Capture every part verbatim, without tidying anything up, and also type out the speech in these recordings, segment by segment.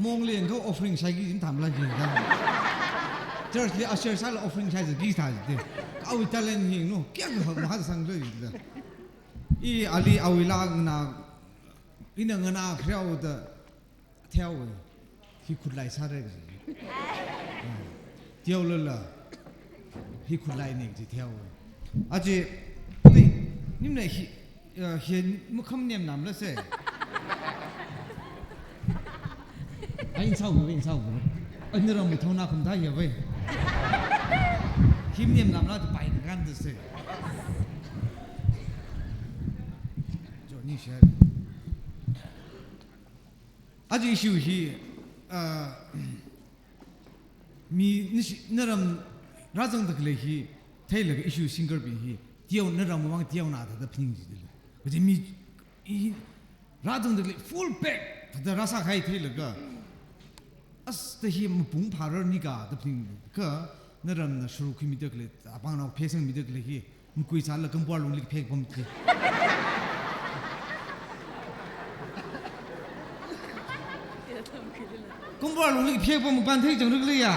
Mongli yangkha offering shaiki jin thamla ji da. Church li usher sāla offering shai ji thā ji de. Awui talent hi no, kya ka ha, ha sang lo ji da. I ali awui la ngana, ina ngana khriau da, theo. Hi khutlai sāra ji. Theo lala. Hi khutlai ne ji theo. Aji, ni, nimna hi, uh, hi makham nem namla se. Ai, insau bu, insau bu. Ani ram mu thauna khum da ya bai. Him nem namla tu pai kan tu se. Jo ni share. Aji issue hi, uh, mi nishi, naram rāzangda khalei hi, theilaga issue singer bing hi, theo naram vang theo na thāda phaning ji dila. Kaji mi, i, rāzangda khalei full pack, thāda rāsā khai theilaga. As ta hi mapung pharar ni ka, da phaning ka, naramna shuru khuimida khalei, apāngnao phesangmida khalei hi, makui sāla Kampuar lungli phek pam ji. Kampuar lungli phek pam pan thei chang ruk le ya.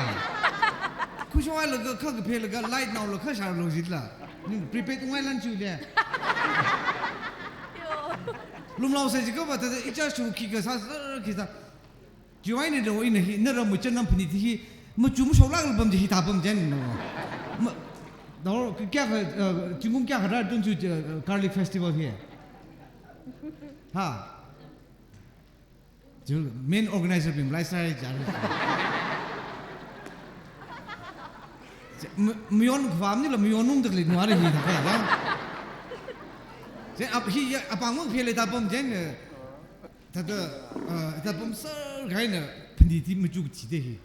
Khuishong ai laga kha ka phe laga light nao la kha shar lo jit la. Ni prepaid ngai lan chu le. Lumlao se ji ka ba ta i cha shu khi ka sa sa khi sa. Chiwui eina lo ina hi, naram mu chanam phani ti hi, machu mashok lak pam ji hi thā pam jen no. Ma, dao, kya kha, uh, zingkum kya kha rā tun chu, uh, Garlic Festival hi. Ha. Ju main organizer bing lai sai jan. M-, mayon khwam ni la mayon nung dak le nuar hi thā ka, ya. Je ap hi, ya, apāng mang phe le thā pam jen, uh, Thāda, ah, thāda pamsar kahaina phani ti machu kathi de hi.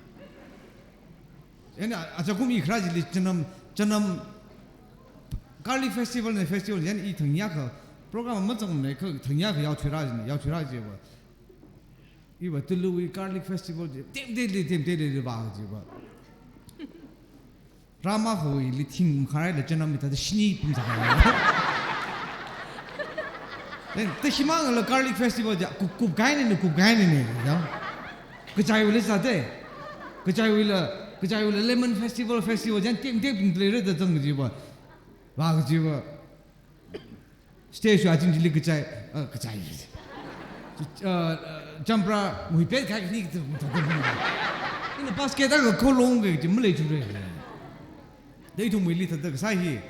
Chieina, achakum i khara chili chanam, chanam Garlic Festival na festival chieina i thangya kha, program mazang na kha thangya kha yaothuira chieina, yaothuira chiva. Iva Tuluwui Garlic Festival chi, tem te le, tem te le le va chiva. Rama hoi li thing makharai la chanam mi thāda shini pum sa. Then, te shimang la Garlic Festival ja, kup, kup kahaina ni, kup kahaina ni, ya. Kachaiwui la sa te. Kachaiwui la, kachaiwui la Lemon Festival, festival jan tem tem pum le re da zang chiva. Va chiva. Stage wui azing chili kachai, ah, kachai. Ah, ah, champra ngui pet khai ni tu, tu, tu, tu. Ina basket a kholong ke chi malei chu re. Dei thumwui li thāda kasā hi.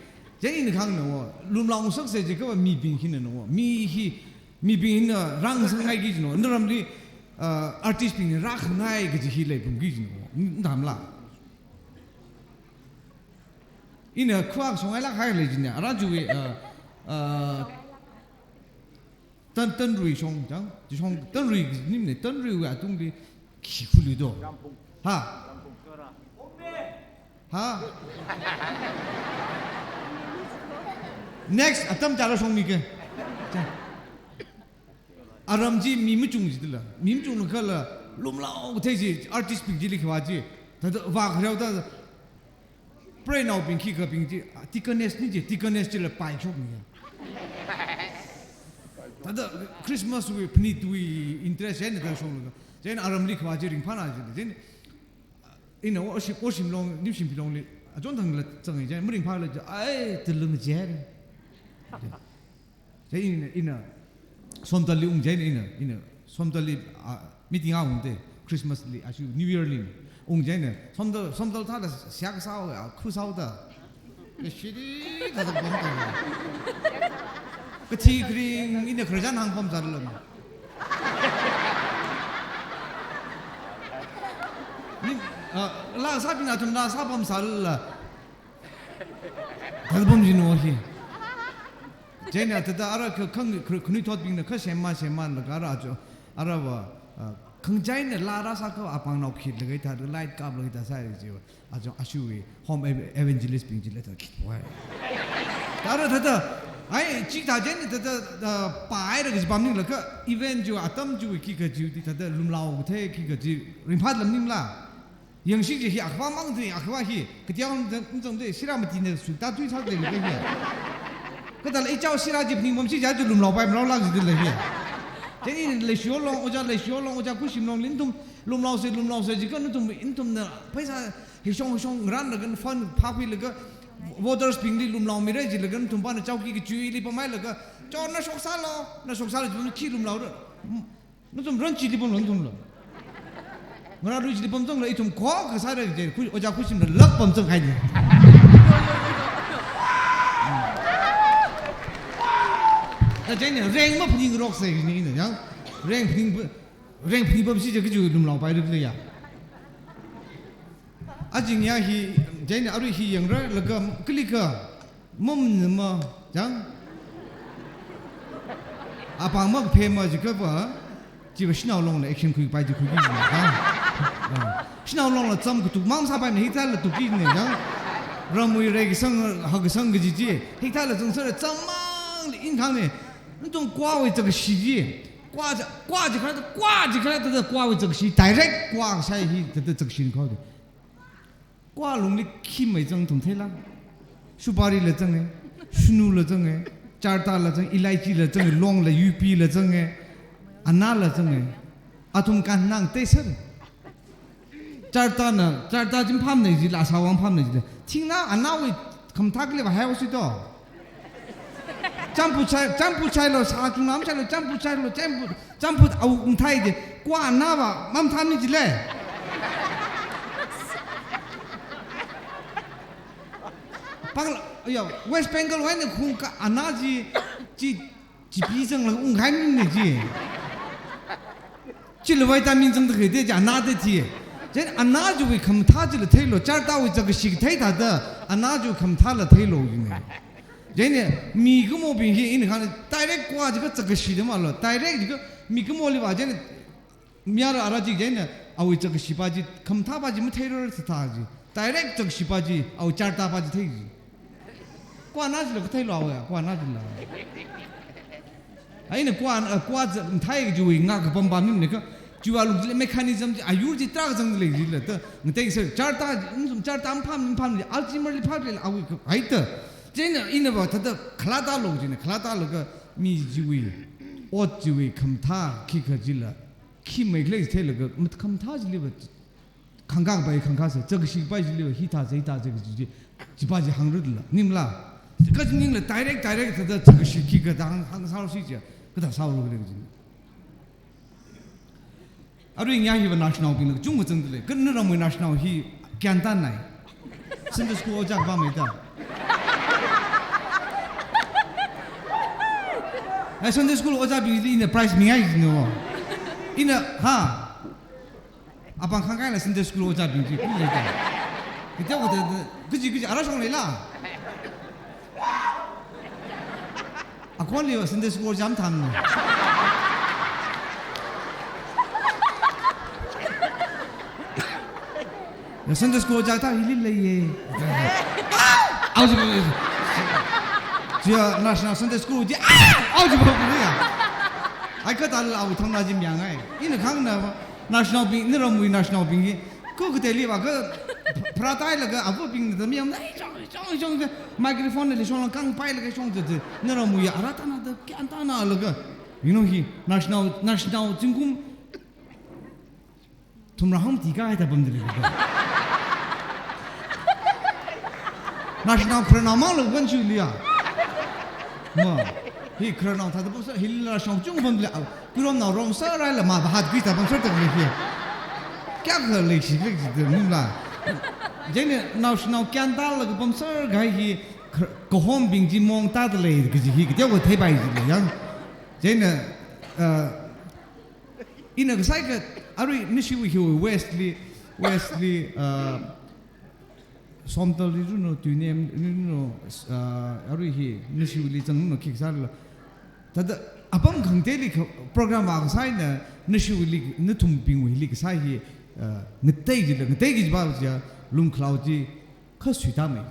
Chieina ina khang na wo, lumlao sak se chi kha mibing hina na wo. Mi hi, mibing hina rāngasakngai ki chi no. Naram li, ah, artist bing ni rākhangai kaji hi lei pum ki chi no. Ndam la. Ina khuak shongai lak hai lei jin ya. Ara juwe, uh, uh, tan, tan rui shong, jang, ji shong, tan rui nim ne, tan rui wa tung bi, khi khu lu do. Ha? Ha? Next, atam jara shong mi ke. Ja. Aram chi mi machung chi la, mi machung khala, lumlao kathei chi, artist bing chili khwa chi, thāda va khareo ta, pray nao bing khi kha bing chi, ah, deaconess ni chi, deaconess chila pai shok ni ya. Thāda Christmas wui, phani tui interest chieina thāda shong la, chieina aram li khwa chi ringphā na chi, chieina, ina wo shim, wo shim long, nim shim pi long li, achon thang la, zang chieina, maringphā la, ai, te lung chieina. Chieina ina, ina, Somdal li ung chieina ina, ina, Somdal li, ah, meeting a ung te, Christmas li, ashi New Year li, ung chieina, Somdal, Somdal thāda siak sao, ah, khu sao ta. Ka shiri thāda bom ta. Kathi kring, ina kharjan hang bom sa la. Ni, ah, la sābing athum la sā bom sa la. Thāda bom jin wo hi. Chieina thāda ara kha khang kha, khanui thot bing na kha shema shema na kha ara jo, ara va, ah, khang chieina la rāsā kha apāng nao khit lagai thāda light kap lagai thāda sai ji va. Ajo ashiwui home ev-, evangelist bing ji le thāda khit wai. Ara thāda, ai, chi thā chieina thāda, ah, pai ra kaji pam ning la kha event jo atam jo khi kaji di thāda lumlao kathei khi kaji ringphā lam ning la. Yangshi chi hi akhava mang chi, akhava hi, katiang zang, zang chi, sira mati ne su ta tui sak de le hi. Kathāla i chao sira chi phaning bom chi ja chi lumlao pai malao lak chi de le hi. Chieina Leishiholong, ojā Leishiholong, ojā Khuishimlongli nathum lumlaosei, lumlaosei jiakha nathum, nathumna pheisā hishong hishong ngaranlaga fund phākhuilaga votersbingli lumlaomira jilaga nathum pana chowki kachuili pamhailaga, "Cho, na shoksālu, na shoksālu," jipam khi lumlaora. Nathum ran chili pamlu nathumla. Ngarā lui chili pamzangla ithum kho kasāra je, Khui, ojā Khuishimla lāk pamzanghaina. Kachieina reng maphaningroksa ina, ina yang. Reng phaning, reng phaning pamsi je kaji lumlaopaira khala ya. Ajingya hi, chieina arui hi yangra laga kalikha mum nima, chang. Apam makaphema jiakha va, chiva Shanao Longla action khuipai ji khuiki jina, chang. Ah. Shanao Longla cham katuk mang sāpaimana, hikathāla tukki jina, chang. Ramwui reikasang, hakasang kaji chi, hikathāla zangsera cham mangli inkhangna. Nathum kwawui zakkashi ji. Kwa ja, kwa jiakha, kwa jiakha, thāda kwawui zakkashi, direct kwa kasā hi, thāda zakkashi kho de. Kwa lungli khi mei zang nathum theila. Suparila zange, shanula zange, chartala zange, elaichila zange, longla yuipila zange, anala zange. Athum kannang teser. Chartana, charta jim phamna jila, sāwang phamna jila. Thingna anawui khamathā kali va hai osi to. Champu chai, champu chailo, sā chungna machailu, champu chailo, champu, champu au ungthai de, kwa ana va, mamathāmana jile. Pangla, ya, West Bengal wui eina khungka ana ji, ji, ji pi zangla unghaimana ji. Chila vitamin zangda khalei de, ji ana de thi. Chieina ana jiwui khamathā jila theilu, chartawui zakkashi kathei thāda, ana jiwui khamathāla theilu jina. Chieina mikumobing hi ina khana direct kwa jiakha zakkashi da malo, direct jiakha mikumoli va chieina mayara ara ji chieina awui zakkashi pa ji, khamathā pa ji matheirarsa thā ji. Direct zakkashi pa ji, awui charta pa ji thei ji. Kwa ana jila katheilu awui, kwa ana jila. Aina kwa, kwa za, mathei kajiwui ngakapam pamnimana kha, chiwui alung jila mechanism ji, ayur ji tarākha zangda lei jila, thāda, ngateisa, charta, um, charta mapham, mapham ji, Alzheimer li phap lei awui kha, hai thāda. Chieina ina va thāda khalātālu jina, khalātālaga mi jiwui, ot jiwui khamathā khikha jila, khi mei khalei theilaga, mat khamathā jili va, khangkā kapai khangkāsa, zakkashi kapai jili va, hithāsa, hithāsa kaji ji, jipa ji hāngrutla, nimla. Kaji ningla direct, direct thāda zakkashi khikha thāda hāng, hāngsālu si ji, kathā sālu khala kaji. Arui ngayā hiva naoshinaobingla kachungkha zangda lei. Kha naramwui naoshinao hi gyan tānai. Sunday school ojā kapā mei da. Ai, Sunday school ojābingli ina prize mingai jino. Ina, ha. Apāng khangkaila Sunday school ojābing chi, kuli da. Kiteokha da, kaji, kaji, ara shong leila. Akhonli Sunday school ojā mathāmana. Ya Sunday school ojā thā hili leiya. Au ji ba. Jiya national Sunday school ji. Au ji ba ya. Ai kathāla au thangna ji miyangai. Ina khangna national bing, naramwui national bing hi. Kha kateili va kha pharātālaga avabingna da miyam na, "Ei, chong, chong, chong," da microphone li shongla kangpailaga shong da da. Naramwui ara tāna da, gyan tānalaga. You know, hi, national, national zingkum thumrā hangmati kahai thāpamda lei da. National khararnao mangla kan chu liya. Ma, hi khararnao thāda pusa, hila shong chungpamda lei. Kuiramnao rong sāraila ma bahat kui thāpam sāda lei hi. Kayākha leishi leishi da mungla. Chieina naoshinao gyan tālaga pamser kahai hi, kha-, kahombing chi mong tāda lei kaji hi, kateokha theipai jila yang. Chieina, uh, ina kasāi kha, arui nashiwui hiwui West li, West li, uh, Somdalli runo, Tuinemli runo, uh, arui hi nashiwuili zangno khikha sālala. Thāda apam khangateili kha program akha sāina nashiwuili, nathumbingwuili kasā hi, uh, ngatei jila, ngatei kaji ba jiya, lungkhalao ji, kha suitāmei.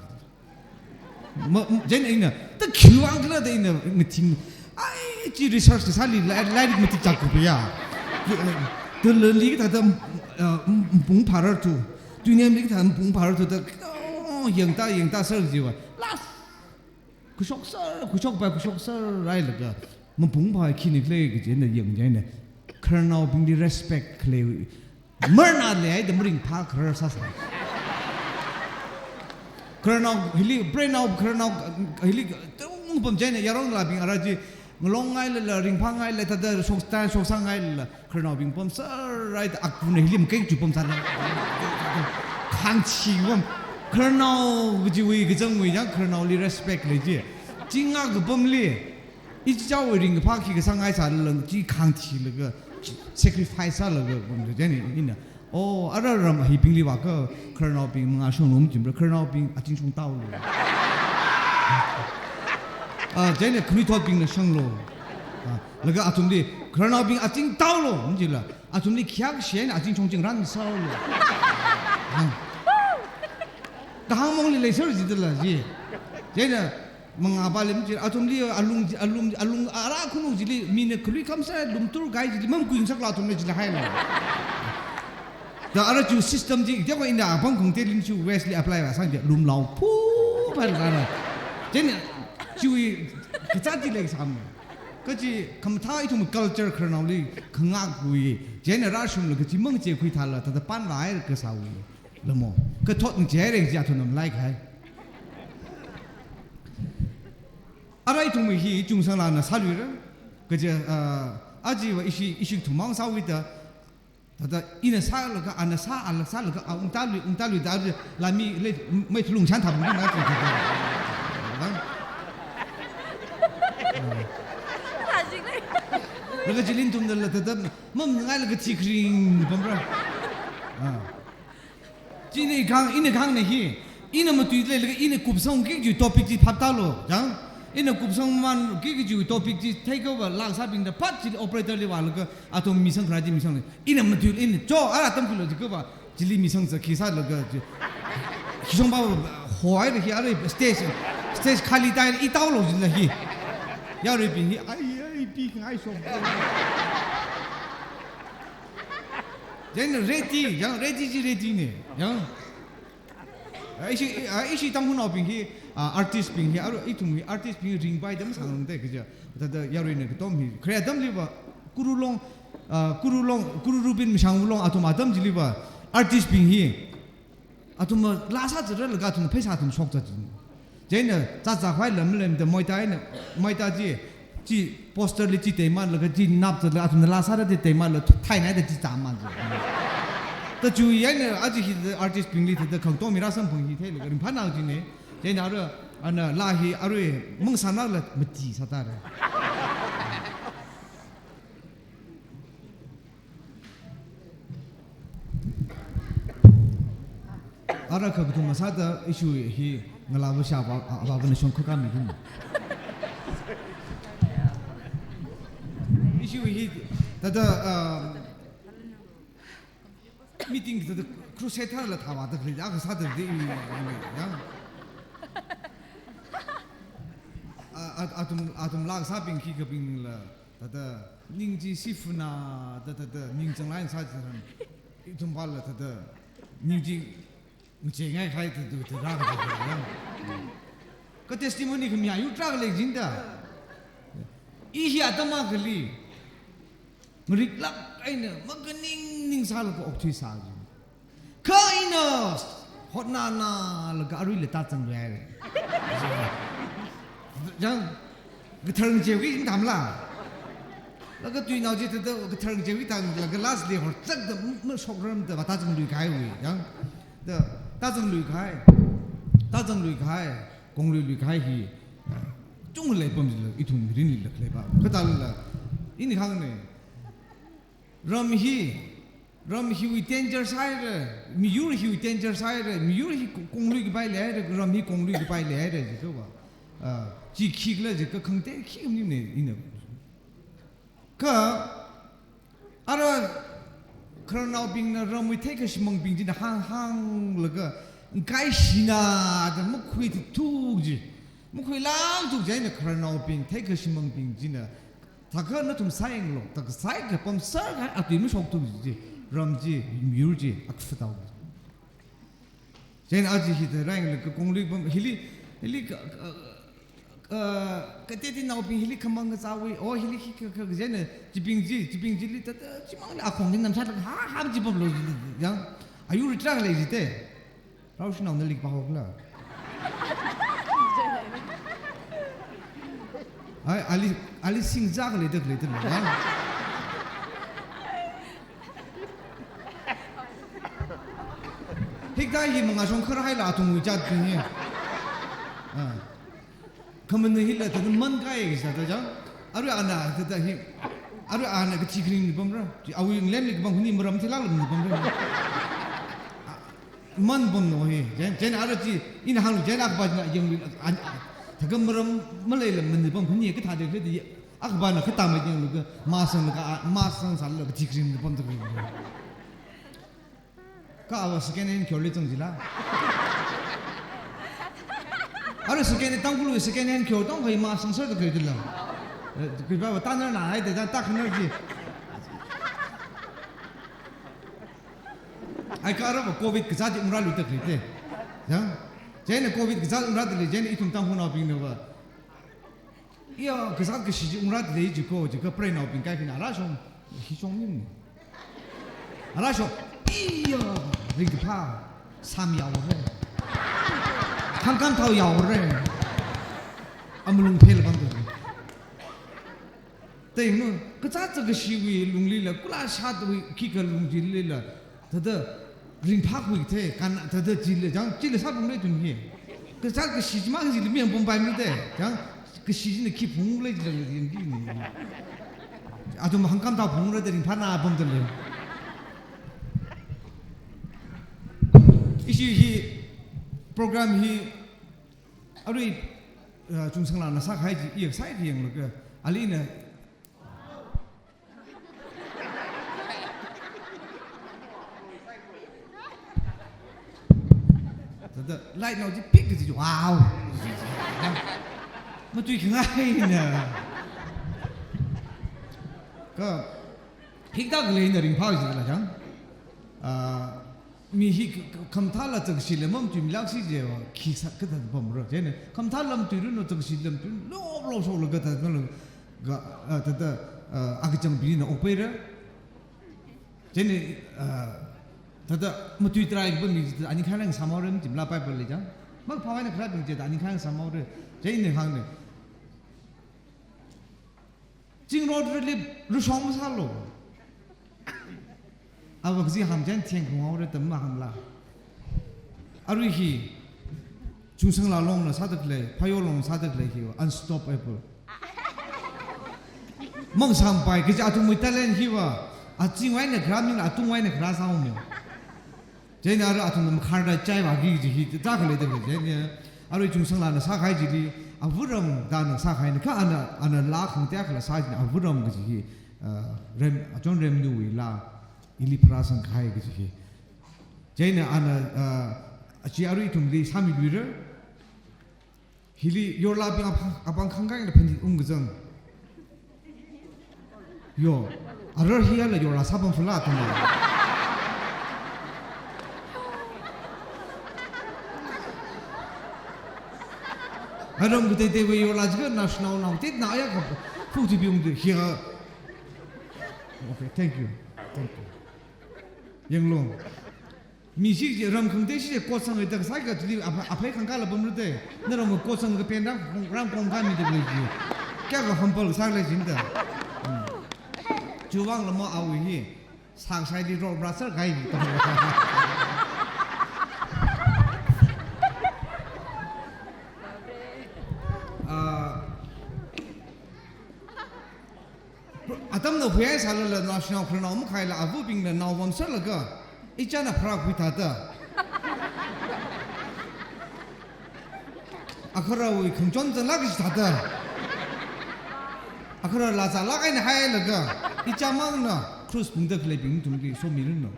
Ma, m-, chieina ina, ta khiwui vang khala da ina ngathing. Ai, chi research kasāli lai, lairik matik chākhuipa ya. Tuilemli kathāda, uh, m-, mpung phararthu. Tuinemli kathāda mpung phararthu da, oh, yangtā, yangtā ser jiva. Last. Khuishok ser, khuishok pai, khuishok serhailaga. Mapung phā khini khalei kaji eina yangchieina, khararnaobingli respect khalei, marna leihaida maringphā kharar sāsa. Khararnao hili, preinao khararnao hili, tung pamchieina yarongalābing ara chi, ngalong ngailala, ringphā ngailala, thāda shokta, shoksang ngailala, khararnaobing pamsārai da akpuna hili makeng chu pamsāna. Khangchi pam. Khararnao kajiwui, kachangwui yang khararnaoli respect lei chi. Chi ngakapamli, ichichāwui ringkaphā khi kasāngai sālala, chi khangchilaga, sacrifice sālaga, pamda chieina ina. Oh, ara ram hibingli vākha, khararnaobing mangā shong rum jimbra, khararnaobing aching shong taolo. Ah, chieina khanuithotbingna shanglo. Ah, laga athumli, khararnaobing aching taolo, mjila. Athumli khayākashi eina aching shongching ran sāolo. Ah. Kahāng mongli leiser jidala ji. Chieina, mangā pālim chi, athumli alung, alung, alung, ara khunung chili, mina khalui khamsā lumtur kai chili, mamakui ngasakla athumna chili haila. Da ara chu system chi, ithumwui ina apam khangatei lin chu West li apply vāsang chi, lumlao phu, phailana. Chieina, chiwui, kazāt chi leisam. Kachi, khamathā ithum culture khararnaoli, khangakbui. Chieina rāshunglaga chi mangachei khuithāla, thāda panvāhaira kasāwui. Lamo. Kathot ngacheira kaji athumna malaikhai. Ara ithumwui hi chungsanglāna sāluira. Kaja, ah, ajiva ishi, ishi thumang sāwuida. Thāda ina sālaga, ana sā, ala sālaga, a ungtālui, ungtālui da aja lami lei, mai thulung shan thapung na thāda. Laga chili ithumnala thāda, mamngailaga thikring pamra. Ah. Chieina kahāng, ina kahāngna hi, ina matuileilaga ina kupsangki kaji topic chi phaptālo, chang? Ina kupsangmānki kaji topic chi theikha va laa kasābingna phat chili operator li vālaga athum misang kharā chi misang lei. Ina matuilei, ina cho, ara tamkhuilo jiakha va, chili misang sā khi sālaga chi. Khi shongpa hohaira hi ara stage, stage khali tai i taolo jila hi. Yaruibing hi, ai, ai, pi ngai shong. Chieina ready, yang ready chi ready ne, yang. Ah, ishi, ah, ishi Tangkhulnaobing hi, ah, artist bing hi, aru ithum hi artist bing ringpaida masāngarumda kaja. Thāda yaruina katom hi. Khare atamliva, Kurulong, ah, Kurulong, Kuru Rubin Mashangwulong athum atam chiliva, artist bing hi. Athumva laa sāzatlaga athum pheisā athum shokzat chi. Chieina, zāzākhavai lam lam da Muay Thai na, Muay Thai chi, chi poster li chi teimānlaga chi napzatlaga athumna laa sāda chi teimānlaga thainaida chi zāmān chi. Thāda chiwui eina aja hi artist bingli thāda khangatomi rāsamphang hi theilaga ringphānao jine. Chieina ara, ana laa hi arui mung sānala mati sātāra. Ara kha kathum masāda issue hi ngalāva shāva, a, avāvana shongkha kami hin. Issue hi, thāda, um, meeting thāda crusade thāla thāvāda khalei, akha sāda di, ya. A, a, athum, athum laa kasābing khikhabingla, thāda, ning chi sifuna, da, da, da, ning changlai sā chi tharan. Ithum pala thāda, ning chi ngacheingai khai thāda, thāda, thāda, thāda. Ka testimony khami ayu trak lei jida. I hi atam akhali. Ngariklāk eina, makaning ning sālaga okthui sā jin. Kha ina hotnānālaga aruila tāzanglui haira. Yang, kathar ngacheiki tamla. Laga tuinao chi thāda kathar ngacheiki tamlaga last li horzakda ma, mashokramda vā tāzanglui kahaiwui. Yang, da, tāzanglui kahai. Tāzanglui kahai. Konglui lui kahai hi. Chungla pam jila, ithum mirinlila khaleiva. Kathālala, ini kahāngna. Ram hi, ram hiwui danger sāhaira, miyur hiwui danger sāhaira, miyur hi ko-, konglui kapai leihaira, ram hi konglui kapai leihaira, jiakha va. Ah, chi khikhala jiakha khangatei khikha maningmana ina. Kha, ara khararnaobingna ramwui theikashimangbing china hānghānglaga, ngakai shina da makhuithuki ji, makhuilāngthuki ji eina khararnaobing, theikashimangbing china, thākha nathum sāyanglu, thākha sākha pamsākha atui mashokthuk ji, ram chi, miyur chi, akfatau. Chieina aja hi thāda rāyanglaga konglui pam, hili, hili ka, ka, Uh, kateonaobing hili khamang kazāwui, oh, hili hi kha, kha, kha, jane, chibing chi, chibing chili, ta, ta, chimangli akhong chi namsālaga, ha, ha, chi pamlo, yang, ayu ritra lei jite. Rao shinao nali pahokla. Ai, ali, ali singzak lei tak lei tak lei, yang. Hikta hi mangashong kharhaila athumwui jat bing hi. Ah. Khamana hila thada man kai sāda jang. Arui ana thada hi. Arui ana kathi kharing ni pamra. Awui ngalem ni kapam khani maram thila lam ni pamra. Man pamno hi. Jen, jen arui chi ina hāng jen akba jina yang an, thakam maram malei lam ni pam khani kathā de de. Akbana khatam yanglaga, masanglaga, a, masang sālaga kathi kharing ni pamda kharing. Kha awa second hand kyo li zang jila. Arui second hand, Tangkhul second hand kyo tong khai masang sāda kharing dila. Eh, kha ba, ba, tanar na, ai, de, da, tak nar ji. Ai, kha arui ba covid kazāt chi ungra lu tak kharing te. Yang, jane covid kazāt ungra dili, jane ithum Tangkhulnaobingna ba. Iya, kazāt kashi chi ungra dili jiko, jiko preinaobing kaikhana rāshong, hi shong ning. Rāshong, iya, ringkaphā, sam yaore. Khangkam thao yaore. Amalung phela pamda. Tengno, kazāt kashiwui lunglila, kula shatwui khikha lung chilila, thada ringphākhui the, kan thada chila, jang, chila sāpung lei ithum hi. Kazāt kashi chimang chili miyang pampai mi te, jang, kashi china khi phung lei chila yang ki ni. Athum hangkam thao phungra da ringphāna pamda lei. Ishi hi program hi, arui, uh, Chungsanglana sākahai chi, iya sai yanglaga, alina Thada, light nao chi pik chi, wow. Matui khangaina. Kha, hikta khaleina ringphā jila jang. Ah, mi hi k-, k-, khamathāla zakshila mamatuimilāksi jiwa, khi sā kathā pamra. Jane, khamathāla matuiranu zakshila matuilu, lo, lo, shoklaga thada, lo, ga, ah, thada, ah, akachang bina okpeira. Jane, ah, thada matui trai ba mi thada ani khanang sāmore mi jimla Bible li jang. Mak phawai na kharabing thada ani khanang sāmore. Jane hāngna. Ching road rili rushong masālu. Awa kaji ham jen theng khunghaore tam mahamla. Arui hi, Chungsanglā Longna sāda khalei, Phayo Long sāda khalei hiwa, unstoppable. Mang sampai, kaji athumwui talent hiwa, achingwui eina kharā maningla atungwui eina kharā sāhaomo. Chieina arui athumna makharda chaiva ki kaji hi, ta khalei da khalei, chieina arui Chungsanglāna sākahai chili, Avāram dana sākahaina, kha ana, ana laa khangatei akhala sā china Avāram kaji hi, ah, Rem, John Remnuwui laa, ili pharāsangkahai kaji hi. Chieina ana, ah, achi arui ithumli sāmiluira. Hili yorlābing apāng, apāng khangkaila phanit ungkazang. Yo, arar hiyala yorlā sāpam phalā tama. Aram kateiteiwui yorlā jiakha national nao, tit na ayakha, phu tibi ungdi hiya. Okay, thank you. Thank you. Yanglu. Mi shi chi ram khangatei shi chi coat sangda kasā kachili aphei, aphei khangkala pamra te. Na ram coat sangda kapen ram, ram kongkha mi te khalei chi. Kayākha humble sālei jin da. Hmm. Chiwui vangla mo awui hi. Sākasai li ro brother gai. Ah, Atamna huiyai sālala naoshinao khararnao makhaila avabingna nao vamsarlaga, ichāna pharākhui thāda. Akharawui khangachon zanglāk kaji thāda. Akhara lazālāk eina hailaga, ichāmangna krus phungda khaleibing nathumli somiranu.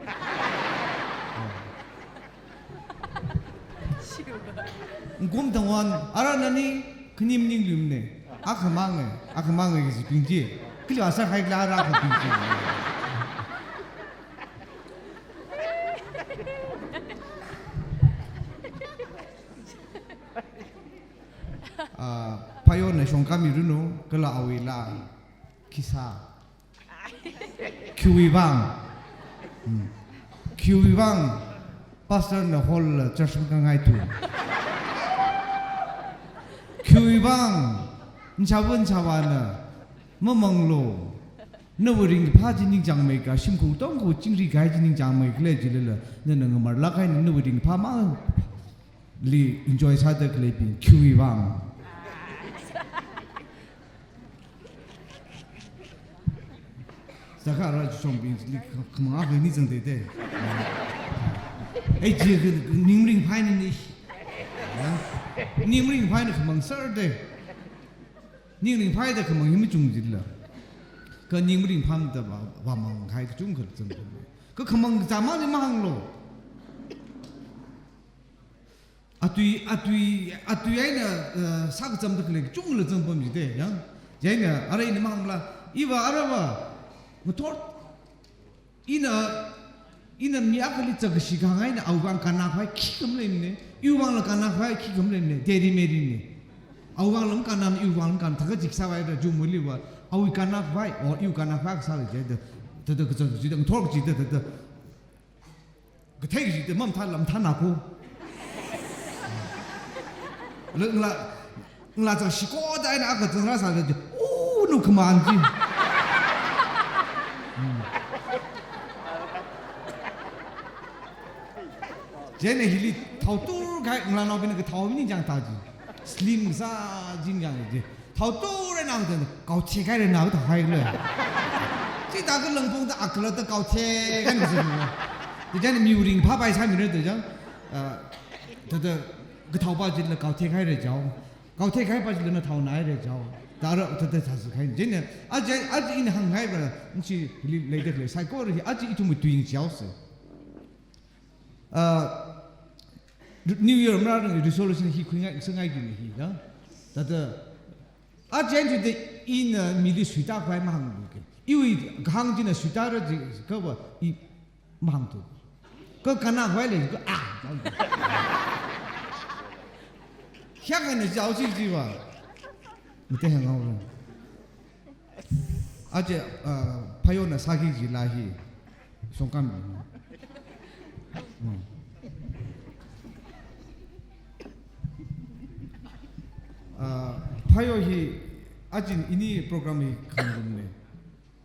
Ngkum tangwan, ara nani khani maningluimana. Akhamang e, akhamang e kajibing chi. Kali asa haikhala ara kajibing chi. Ah, Phayona shongkami runu, kala awuila, kisa. Khiwui vang. Hmm. Khiwui vang, pastor na hall la church makhangai tu. Khiwui vang, nchāva nchāvāna, mamanglo. Nawui ringphā chi ningchāngmeika, shimkhur tongkha chingri kahai chi ningchāngmeikhala jilala, nana ngamarlāk haina nawui ringphā mangli enjoy sāda khaleibing, khiwui vang. Sākha ara chishongbing chili khamang akha ni zangde de. Ei chi ning ringphāna ni. Ya? Ning ringphāna khamang sāra de. Ning ringphāda khamang hi machung jilala. Kha ning ringphāmada vā, vāmang kahai kachungkha zangde. Kha khamang kazā mangli mahānglo. Atui, atui, atui eina, eh, sākazamda khalei kachungkhala zangpam jide, ya. Chieina, ara ina mahāngla, iva ara va, ngathor, ina, ina mi akhali zakkashi kahāng eina awui vang kannā khavai khikha maleimane, iwui vangla kannā khavai khikha maleimane, Daddy Mary ne. Awui vangla makannāmane, iwui vangla makanna, thākha jik sāvaira, jumuli va, awui kannā khavai, o iwui kannā khavai kasā lei jida, thāda kazak jida, ngathor jida, thāda. Kathei kajida mamathā lam thānako. Lungla, lungla zakkashi koda eina akha zangra sāda ji. Oh, nu khamang ji. Hmm. Chieina hili thao tur kahai, ngalānaobingna kathao ningchāng ta ji. Slim sā jin yang ji. Thao tur eina hāngda, kaothei kahaira na kathāhaile. Chithākha langpongda akhalatta kaothei kahaina ji. Chieina miwui ringphā pai sāmira da jang. Ah, thāda kathaopa chila kaothei kahaira jao. Kaothei kahaipa chila na thaonaira jao. Thāda ara thāda sāsi kahai. Chieina, aja, aja ina hāngngai va, nchi li leida khalei saikora hi, aja ithum tui yangsi haosa. Ah, New Year marāda resolution hi khuingai, sāngai kini hi, ya. Thāda, aja chida ina mili suita khavai mahānglu ke. Iwui kahāng china suitara ji, kha va, i mahāngthu. Kha kannā khavai lei, kha, ah, kya kahāngna jao ji ji va. Mate hānghaora. Aja, ah, Phayona sāki jila hi. Shongkami. Hmm. Ah, Phayo hi, ajin ini program hi khangarumne.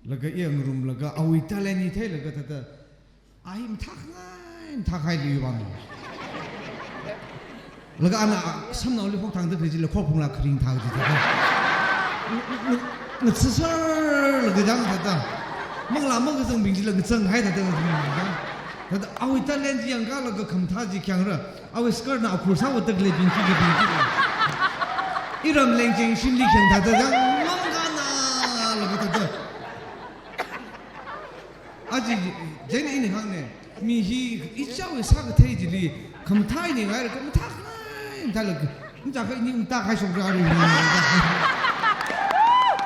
Laga iya ngarumlaga, awui talent hi theilaga thāda, a hi mathākhangai, mathākhangai li vang. Laga ana samnaoli phokthangda khalei chila khophungla kharing thang ji thāda. Nga, nga, nga, ngathasar laga jang thāda. Manglā mangkazangbing chila ngazanghai thāda, ngazangbing chila. Thāda awui talent chi yangkalaga khamathā chi khyāngra. Awui skirt na akhur sāvāda khaleibing chi, khaleibing chi. Iram lengcheng shimli khyāng thāda, jang mangkana laga thāda. Aja, chieina ina hāngne, mi hi ichāwui sākathei chili, khamathā ini ngaira, khamathā khangai, thālaga, machākha ini ungta khai shokra ri.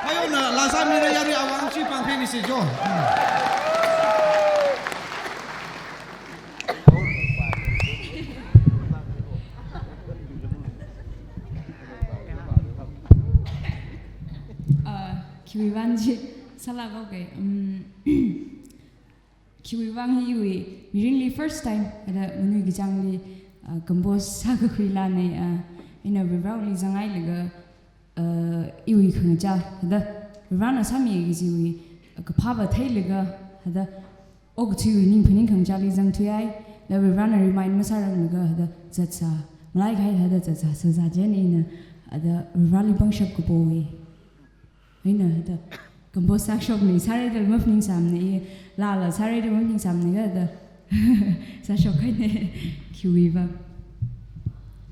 Phayona laa sāmira, yarui awang chi pāng phei misi jo. Ah, khiwui vang ji, sālāk haoke, um, khiwui vang hi iwui mirinli first time, thāda nganui kachāngli, ah, compose sākakhui laane, ah, ina Varivarali zanghailaga, ah, iwui khangachā, thāda Varivarana sāmi kajiwui, ah, kaphāva theilaga, thāda okathuiwui ning phaning khangachāli zangthuihai, laga Varivarana remind masāranglaga, thāda zatsā, malaikahai thāda zatsā, sāzā chieina, thāda Varivarali pangshap kapowui. Eina thāda, compose sāshokne, sāra da maphaningsāmane, i laa la sāra da maphaningsāmane, kathāda sāshokhaine, khiwui vang.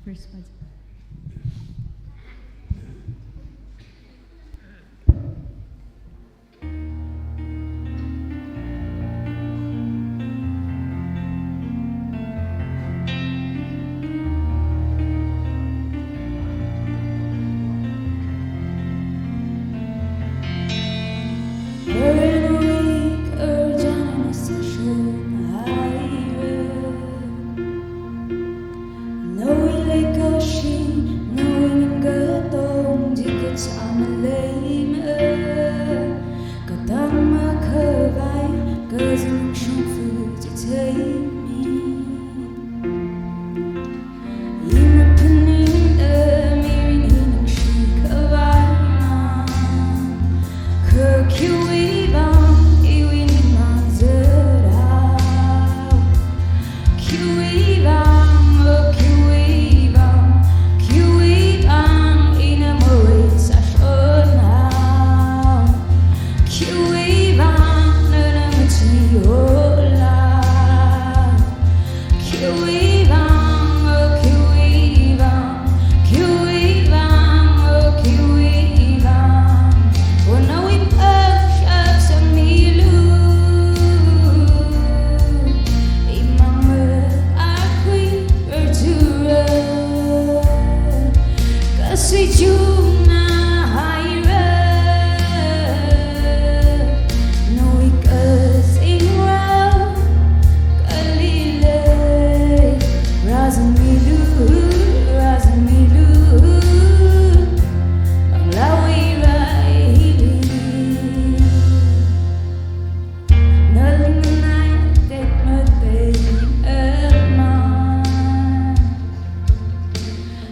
First part.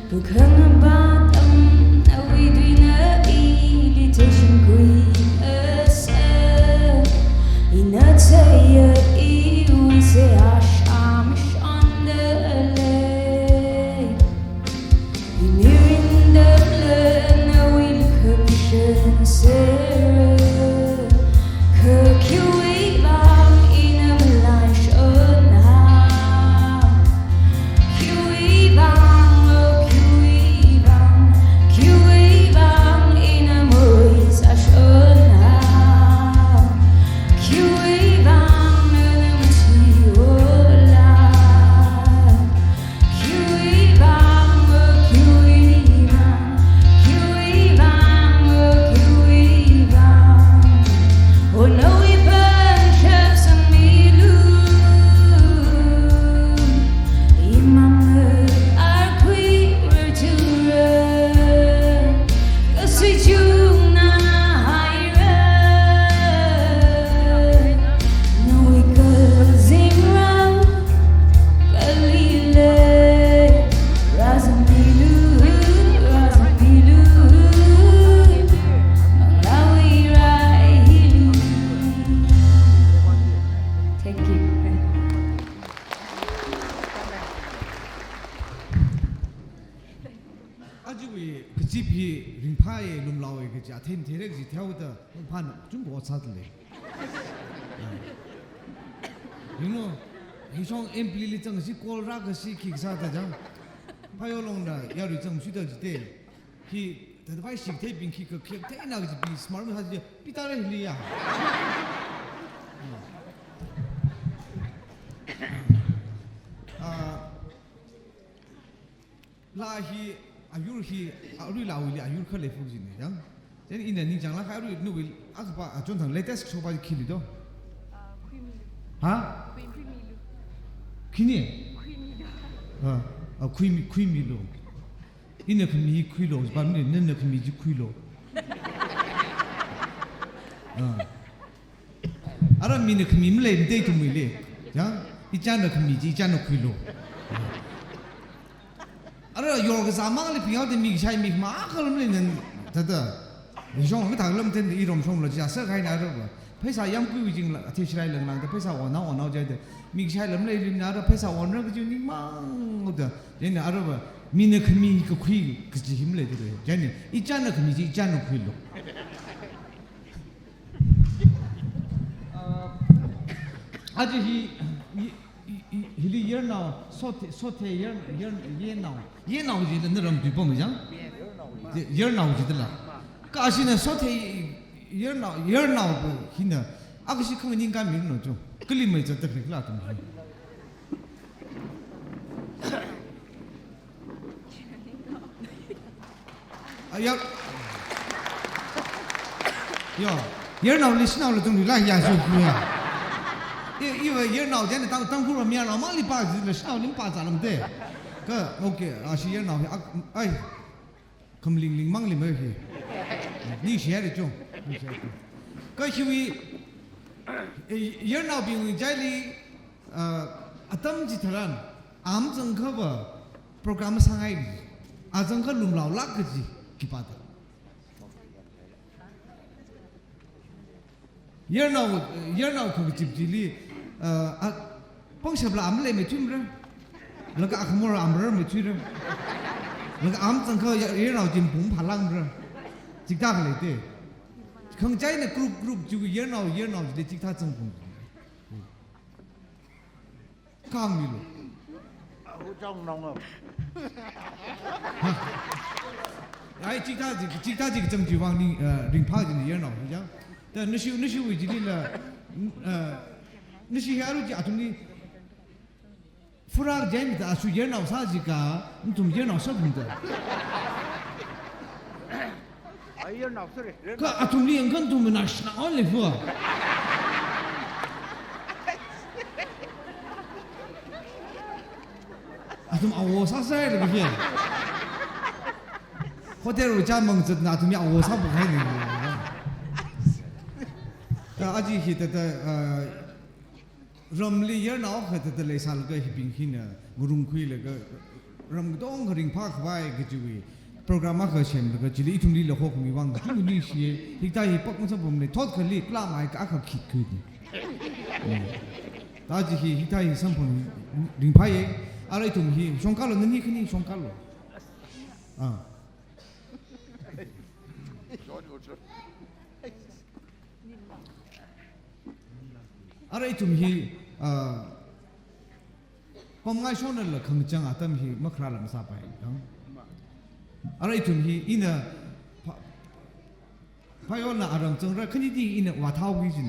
Kukhang abatam awui tuina ili teishin kui asa. Ina tsaya iwui se asham shondale. Imirin damle nawui kapshan sera. Kakiwi bang ina malai shonha. Thank you. Ajawui kazip hi ringphāya, lumlaoya kaji athei matheira kaji theoda, mangphāna chungko sāda lei. You know, hishong ampli li zangsi call rākasi khi kasāda jang. Phayolongna yarui zangshuida jite. Hi, thāda phai shiktheibing khi kakhek theina kaji pi smart masa ji, pi tare hili ya. Ah, laa hi, ayur hi, arui laawuili ayur khalei fuk jine, jang. Then ina ningchānglāk kahai arui nawui, akha pa, achon thang latest show pa khili do. Ah, Khuimilu. Ha? Khui-, Khuimilu. Khini? Khuimilu. Ah, ah, Khuimi, Khuimilu. Ina khami khuilu, pa mi, nana khami chi khuilu. Ah. Ara mina khami malei mate ithumwuili. Jang, ichāna khami chi, ichāna khuilu. Ara yorkazā mangli pinghaoda mikashai mikhamā akha lam leinan thāda. Shong kathā lam ten irom shongla chi, asa kahaina ara va. Pheisā yamkui wijingla, athei shirai langlangda, pheisā onao onao jaida. Mikashai lam leilimna ara pheisā onra kaji ningmangda. Chieina ara va, mina khami kakhui kaji hi maleida. Chieina, ichāna khami chi, ichāna khuilu. Ah, aja hi, hi, hi, hi, hili yarnao, sothe, sothe yar, yar, yarnao. Yarnao jila naram tui pam jang? Ye-, yarnao jila. Kha ashina sothe yarnao, yarnao bu hina. Akha shi khanganing kami no jo. Kali mai zat ta krik la tum. Ayar. Yo, yarnaoli shanaola tungli la ya su kuya. I, iva yarnao jana tang, Tangkhul mi yarnao mangli pa jila shanaoli pa zalam te. Kha, okay, ashi yarnao hi, ak-, ai. Khamling ling mangli mai hi. Ningshi haira chung. Ningshi haira chung. Kha hiwui, eh, yarnaobingwui jaili, ah, atam chitharan, am zangkha va program sāngai, a zangkha lumlaolāk kaji khipāda. Yarnao, yarnao kha kazip chili, ah, a, pangshapla am leimeithuimara. Laga akhamor am rarmeithuira. Laga am zangkha ya-, yarnao chi pung phalangmara. Chithākha leite. Khangachāna group, group chi yarnao, yarnao chili chithā zangpung. Kang milu. Ahu chong nong am. Ai, chithā chi, chithā chi kachang chiwui vang ning, eh, ringphā jina yarnao hi jang. Ta nashi, nashiwui chilila, eh, nashi hi aru chi athumli. Fura jaimida asu yarnao sā jiakha, nathum yarnao sāphungda. Ai, yarnao sāra. Kha athumli yangkhan athumna shanaoli fua. Athum awo sāsāra kha. Hotel wui chā mangzatna athumwui awo sāphung haina. Ta aja hi ta ta, ah, ramli yarnao kha ta ta leisālaga hibing hina ngarumkhuilaga Ram katonga ringphākhavai kajiwui program akha semlaga chili ithumlila hokhami vang katonga ningshiya. Hikathā hi pak masampamne, thot akhali klamai ka akha khit khuini. Hmm. Thāda chi hi hikathā hi samphang ringphāya. Ara ithum hi shongkalo, nani khani shongkalo. Ah. Ara ithum hi, ah, pamngai shonala khangachang atam hi makharā lam sāpai, yang. Ara ithum hi ina pha-, phayona arang changra khanidi ina vāthao ki jin.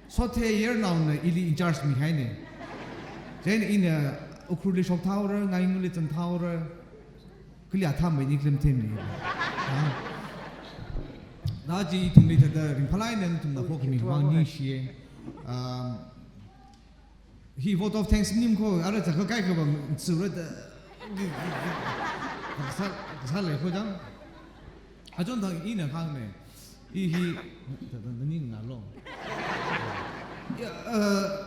Sothe Yarnaona ili in charge mihaina. Chieina ina Ukhrulli shokthaora, Ngayunglila chanthaora. Kali atham mai ni klim them ni. Ha? Thāda chi ithumli thāda ringphālāk eina nathumna hokhami vang ningshiya. Um, hi vote of thanks maning kho, ara chaka kaikha vang sura da. Kasā, kasā lei kho jang. Achon thang ina hāngna. I hi, thāda, thāda ning ngalo. Ya, uh,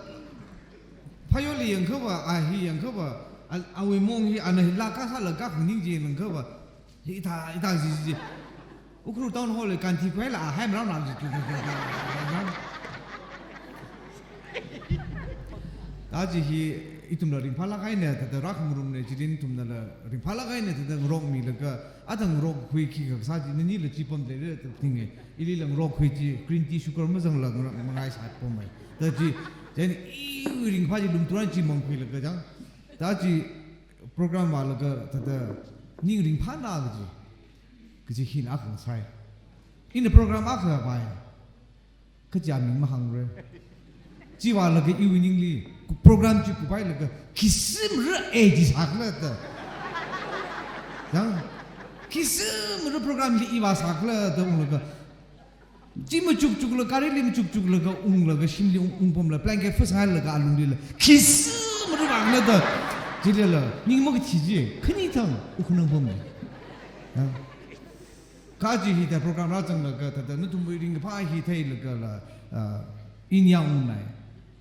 phayoli yangkhava, a hi yangkhava, a, awui mong hi, ana hi laka sālaga khaning chi yangkhava, hithā, hithā chi, chi, chi. Ukhrul Town Hall li kanthi khuila, a hai mrau nang chi, chi, chi, chi, chi, chi. Thāda chi hi, ithumla ringphālāk eina, thāda rākhangarumna, chili nathumnala ringphālāk eina, thāda ngarokmilaga, athang ngarok khui khikha kasā chi, nanila chi pamda leira, thāda thinga. Ilila ngarok khui chi, green tea sugar mazangla ngarok mangai sāpam mai. Thāda chi, chieina iwui ringphā chi lumthuran chi mangkhuilaga jang. Thāda chi program vālaga thāda ning ringphāna kaji. Kaji hina akha sai. Ina program akha vāi. Kaja ming mahāngra. Chi vālaga iwui ningli program chi kupailaga kisim ra e ji sākhala da. Yang kisim ra program li i vāsākhala da unglaga. Chi machukchukla, garili machukchuklaga unglaga shimli ung, ungpamla, blanket first ngailaga alunglila. Kisim ra vākhala da. Chilila, ning makathi ji, khani thang, ukhanang pamla. Yang. Kaji hithāda program rāzanglaga, thāda nathumwui ringkaphā hi theilagala, ah, inyang ungnai.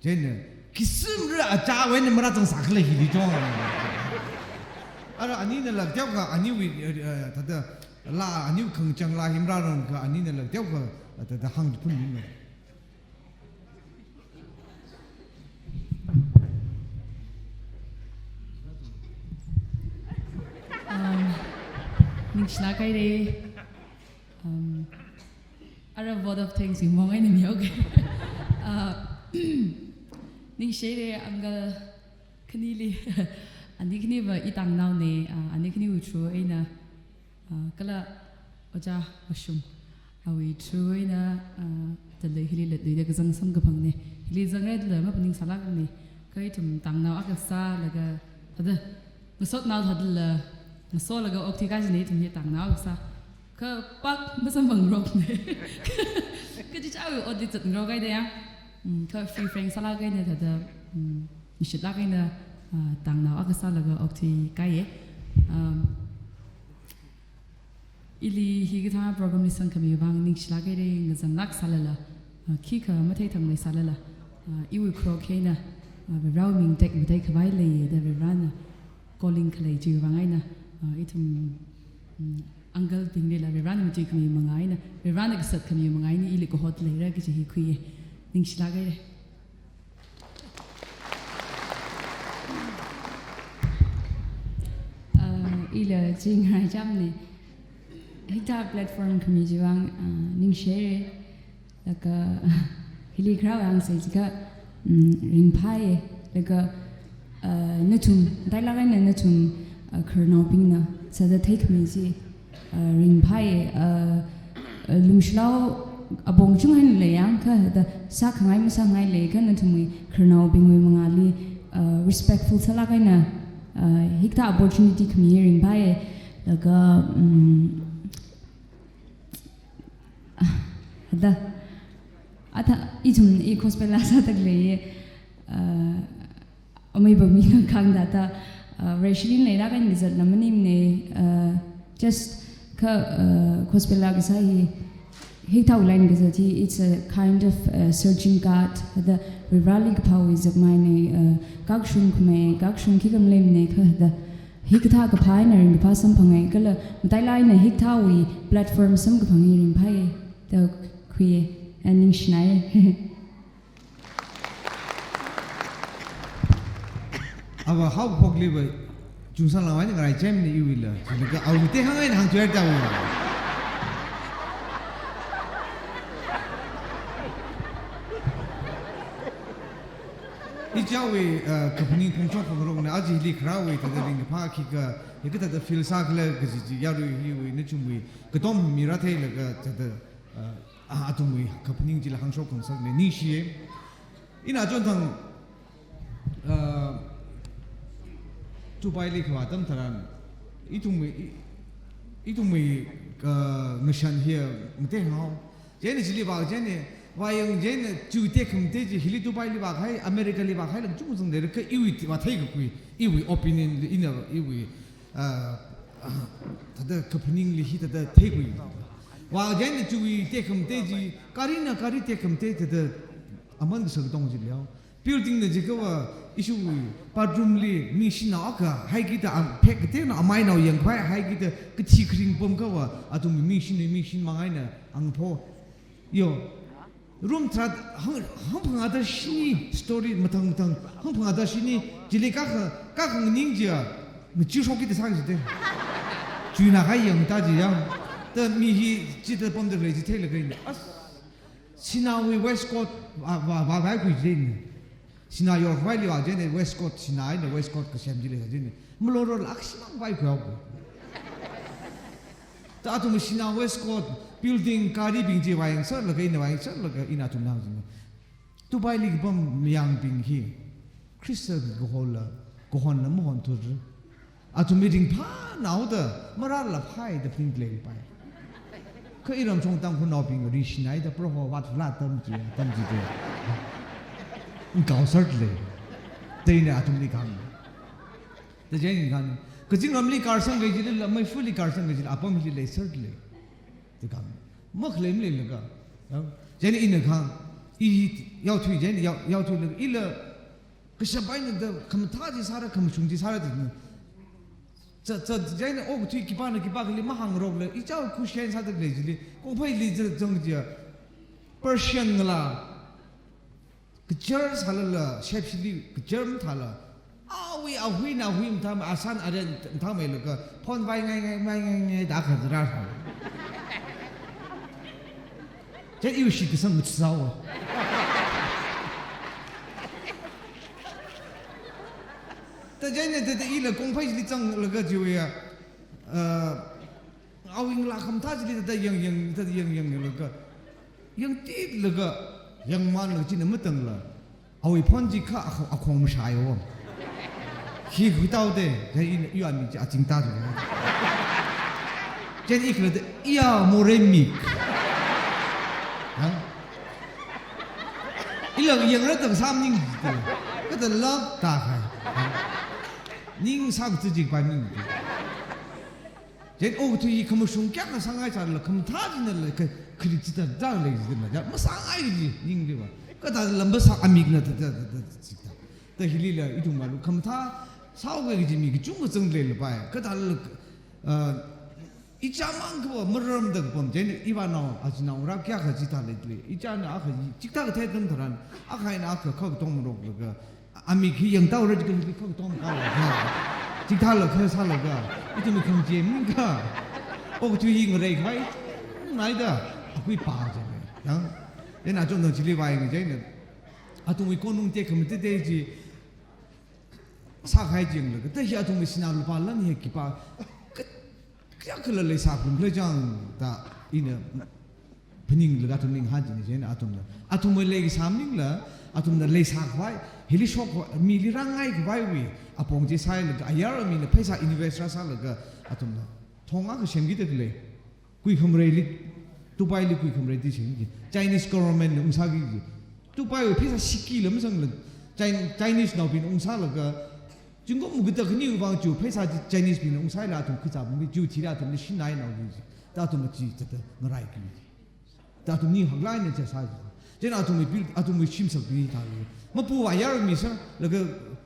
Chieina, kisim ra achāwui eina marāzang sākhala hili chong. Ara aninala teokha, aniwui, eh, eh, thāda, la, aniwui khangachang la hi marārangkha, aninala teokha, thāda hāngphun nina. Um, ningshilāk haira. Um, ara vote of thanks hi mong eina mihaoga. Uh, ningshi haira uncle khanili. Ani khaniva i tangnaona, uh, ani khaniwui through eina, uh, kala Ojā Vashum. Awui through eina, uh, thāda hili latluida kazang samkaphangna. Hili zangra thāda maphaning sālākna. Kha ithum tangnao akha sālaga, thāda, ngasotnao thādala, ngasolaga okthui kajina ithum hi tangnao akha sā. Kha pak masamphang ngarokna. Kachichāwui otli zatngarok haida ya. Mm, kha free frank sālāk eina thāda, mm, nishitlāk eina, ah, tangnao akha sālaga okthui kaiya. Um, ili hikathā program li sangkhami vang ningshilāk haira, ngazanlāk sālala, ah, khikha matheithangmei sālala, ah, iwui kharok eina, ah, Varewui ming tekmatei khavai leiya da Varena calling khalei chiwui vang eina, ah, ithum, mm, uncle binglila Varena matuikhami manga eina, Varena kasatkhami manga eina ili kahot leira kaji hi khuiya. Ningshilāk haira. Ah, ila chi ngaraichāmna. Hikathā platform khami chiwui vang, ah, ningshi haira. Laga, hili kharā vang sai jiakha, mm, ringphāya. Laga, ah, nathum, matailāk eina nathum, ah, khararnaobingna sāda theikhami chi, ah, ringphāya, ah, ah, lumshilao apong chunghaina leiya, kha thāda sākhangai masāngai lei, kha nathumwui khararnaobingwui mangāli, ah, respectful sālāk eina, ah, hikathā opportunity khami ringphāya, laga, mm, ah, thāda, athā, ithum i gospel la sāda khalei, ah, amei bami nang khangda thāda, uh, Vareshi leilāk eina kazatla maningmana, uh, just kha, uh, gospel la kasā hi, Hikathāwui line kaza chi, it's a kind of, uh, searching God. Thāda Varivarāli kaphāwui zakmai eina, uh, kakshung khamei, kakshung khikha maleimana kha thāda. Hikathā kaphā eina ringkaphā samphanga, kala matailāk eina hikathāwui platform samkaphang hi ringphāya da khuiya, and ningshinaya. Ava haophokli va, chungsanglāk eina ngaraichāmana iwuila. Chieina kha awui tekhaning eina hāngthuihaida. Ichāwui, uh, kaphaning phongshok phongrokna, aja hili kharāwui thāda ringkaphā khikha, hikathāda feel sākhala kaji chi yarui hiwui nachungwui katom mirā theilaga thāda, uh, a, athumwui kaphaning chila hāngshok khangasakna, ningshiya. Ina chonthang, uh, Dubaili khavā atam tharan, ithumwui, i-, ithumwui, uh, ngashan hi ngateihao. Chieina chili vā, chieina vāyang, chieina chiwui tekhamatei chi hili Dubaili vākahai, Americali vākahai lang chungchang leira kha iwui vāthei kakhui, iwui opinionli ina iwui, uh, thāda kaphaningli hithāda theikhui. Vā, chieina chiwui tekhamatei chi, gari eina gari tekhamatei thāda aman kasā katong chi lei. Building na jiakha va, ishiwui bathroomli mingshinao akha haikida, am, phek kateonao amainao yangkhavai haikida, kathi kharing pamkha va, athum mingshina, mingshin mang eina angpho. Yo. Room tharāda hang, hangphangāda shini, story mathang mathang, hangphangāda shini, chili kakha, kakha nganing chiya, ngacheeshok kida sā kajite. Chuina kahai yangda chi yang. Da mi hi chithāda pamda lei chi theilaga ina. As, Sinaowui waistcoat, vā, vā, vā, vākhui jina. Sinao yorkhavaili vā jina, waistcoat, Sinao eina waistcoat kasem chi lei jina. Malorol akshimang vākhuihaowa. Da athum Sinao waistcoat, building, garibing chi vāyangserlaga, ina vāyangserlaga, ina athumli hāngjina. Dubaili kapam mayangbing hi, Khrista kahola, kahonla mahonthura. Athumwui ringphānaoda, marālāk haida phaning leipai. Kha iramshong Tangkhulnaobing rishinaida Proho vāthuilu tamchi, tamchida. Ngaoserda lei. Da ina athumli kahāng. Da chieina kahāng. Kazingramli karsang kaji lila, Meifuli karsang kaji lila, apam hili leiserda lei. Da kahāng. Makhalei maleilāka. Ya. Chieina ina kahāng. I yaothui chieina yao, yaothuilaga. Ila kashap eina da khamathā chi sāra, khamashung chi sāra da. Cha, cha, chieina okathui khipāna khipākhali mahāngrokla, ichāwui khushen sāda lei chili, kongphaili zangjiya, Persian ngalā, kajar sālala, shepshili kajar mathāla, awui, ahui, nahui mathāmei, asan aren mathāmeilaga, phone vai ngai, ngai, vai ngai, ngai, da kazara sā. Chieina iwui shitkasang machsao. Da chieina da, da ila kongphaili zanglaga chiwui ya, uh, awui ngalā khamathā chili da, da yang, yang, da yang, yang, yanglaga. Yangtilaga, yangmānlaga china matangla. Awui phone chi kha akho-, akhong mashaiwo. Hi khuitao de, da ina, iya mi chi achingta de. Chieina i khala da, iya morei mik. Ha? Ila yangra tang sāmaning de. Kathālāk da khai. Ning sākazā chi pāning de. Chieina okathui hi khamashung kayākha sāngai sālala khamathā chinala kha, khali chithāda lei chithāda, ya, masāngai kaji ningli va. Kathāda lamba sā amikna thāda, thāda, thāda chithā. Da hilila ithum malu khamathā sāhaoki kaji mi kachungkha zangda leilapai. Kathālala, ah, ichāmang kha va maramda kapam chieina ivānao, ajinao ngarā kayākha chithā leilei. Ichāna akha chithā kathei atam tharan, akha eina akha kha katongaroklaga, amik hi yangtaora jiakha hi kha katonga kala kha. Chithāla kha sālaga, ithum mi khangachei maning kha. Okathui hi ngareikhavai, ngaida, akhui pa jang. Yang, then achon dang chili vāyang chieina. Athumwui konung tekhamatei chi, sākahai chingla, kathā hi athumwui sinā lupā lan hi khipā, ka-, kayākhala leisāphalungra chang da ina phaninglaga athumli ngahān china chieina athumna. Athumwui leikasā maningla, athumna leisākhavai, hili shokkhavai, mili rāngaikhawaiwui apong chi sāhailaga, ayar mina pheisā invest rāsālaga, athumna thong akha semkida khalei. Kuikhamareili, Dubai li kuikhamareili semki. Chinese government na ungsāki ji. Dubai wui pheisā shikila masangla, Chin-, Chinese naobingna ungsālaga, zingkum kathā khaniwui vang chi pheisā chi Chinese bingna ungsāhaila athum khuizā pungki, chi thila athumli shinainaoki ji. Da athum chi thāda ngaraiki ji. Da athum ning haklāk eina chi sāi. Chieina athumwui build, athumwui shim sābing tharan, mapuva ayar misā, laga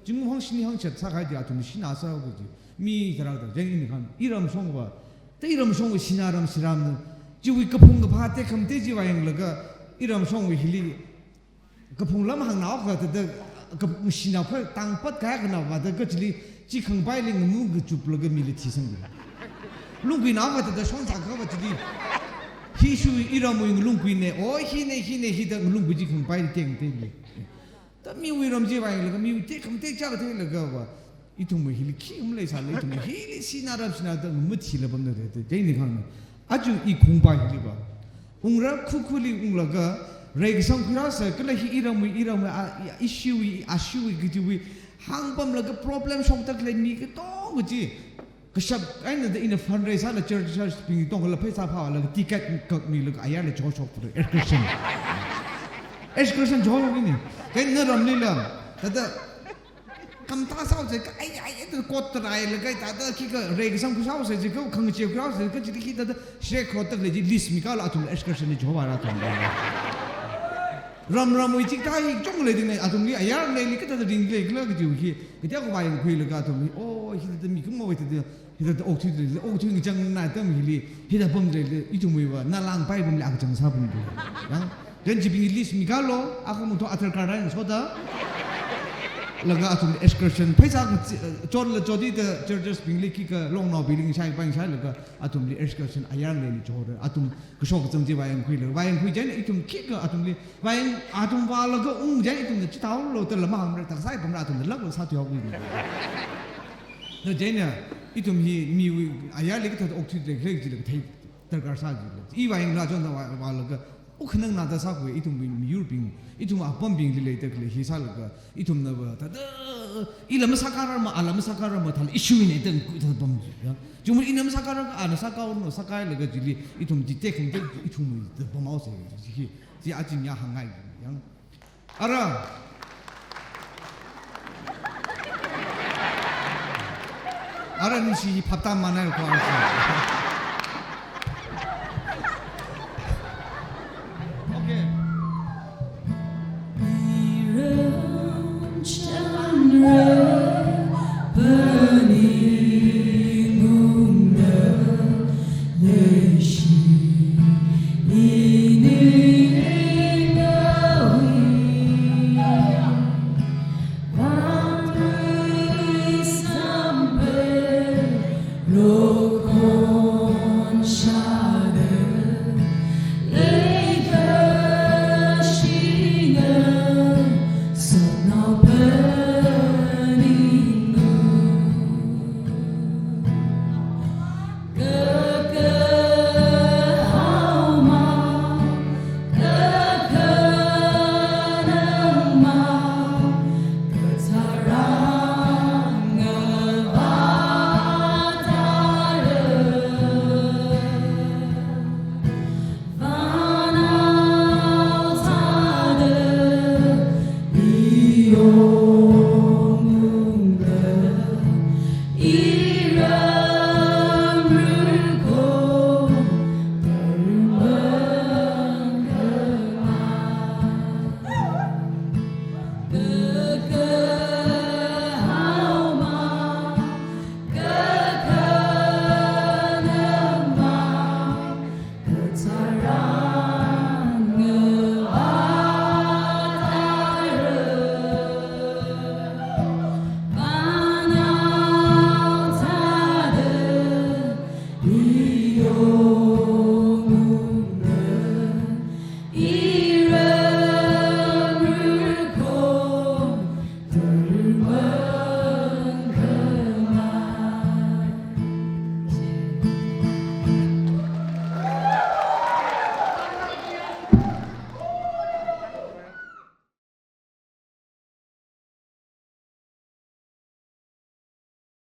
zingkum hangshini hangchishat sākahai chi athum shinā sāhaoki. Mi tarākha, chieina ina kahāng, iramshongva, ta iramshongva sinā ram siram na, chiwui kaphung kaphā tekhamatei chiva yanglaga, iramshongva hili, kaphung lam hāngnao kha thāda, kaphung shinao kha tangpat kha khanao vāda kachili, chi khangapaili ngamung kachuplaga mili thisangki. Lungkuinao kha thāda shong sākha va chili, hi shu iramwui ngalungkuina, o hina, hina, hida ngalungkui chi khangapaili tengtengli. Ta miwui ram chiva yanglaga, miwui tekhamatei chākathei lagava, ithumwui hili khi maleisāla, ithumwui hili sinā ram sinā da ngamathila pamda lei, chieina kahāngna. Aja i khaung pa hiliva, ungra khukhuli unglaga, reikasang khuirāsa, kala hi iramwui, iramwui, a, i, ishiwui, ashiwui kajiwui hāngpamlaga problem shokda khalei mi katonga chi, kashap eina da ina fundraise sāla church, church bing tongla pheisā phālaga ticket kakmilaga ayarli choshok, excursion. Excursion choshok ini. Kaina ramlila, thāda, kamatā sāhaosa kha, ai, ai, ai, da kot tarālaga, thāda khikha reikasang khuisāhaosa chi kha, khangachee khuisāhaosa kha, chili khi thāda, shek khot tak lei chi list mikālu athum excursion li chovāra athum. Ram ramwui chikathā hi chungda leiding nei, athumli ayar leili kathāda ringleikhala kajiwui hi, kateokha vāyangkhuilaga athumli, o, hithāda mi khamawui thāda, hithāda okthuilei, okthui ngachang na atam hili, hithāda pamlei, ithumwuiva, nalang pai pamli akachang sāpam tu. Yang, then chibing list mikālu, akha muthu Aadhaar card eina soda. Laga athum excursion, pheisā, chotla chotda churches bingli khikha longnaobingli shai pang shailaga, athumli excursion ayar leili chora. Athum kashok kazang chi vāyangkhuilaga, vāyangkhui chieina ithum khikha athumli, vāyang athum vālaga ung chieina ithumna chithāhaolu da lam hāngmara, tak sai pamra athumna lākla sāthuihaoki. Na chieina, ithum hi miwui ayarli kathāda okthuilei khala chila kathei darkar sā chila. I vāyangla chonda vā, vālaga, o khanang nada sākhui, ithumwui miyurbing, ithum apambingli leida khalei hi sālaga, ithumnava, thāda, ila masākhararma, ala masākhararma, thāla issue ina da ngakhui thāda pam chi, ya. Chungmeida ina masākharar, ana sākharar, na sākahailaga chili, ithum chi tekhamatei, ithumwui da pamhaosa, chi hi, chi achin ya hāngngai, yang. Ara. Ara ningshi phaptam manai ko ara. Okay.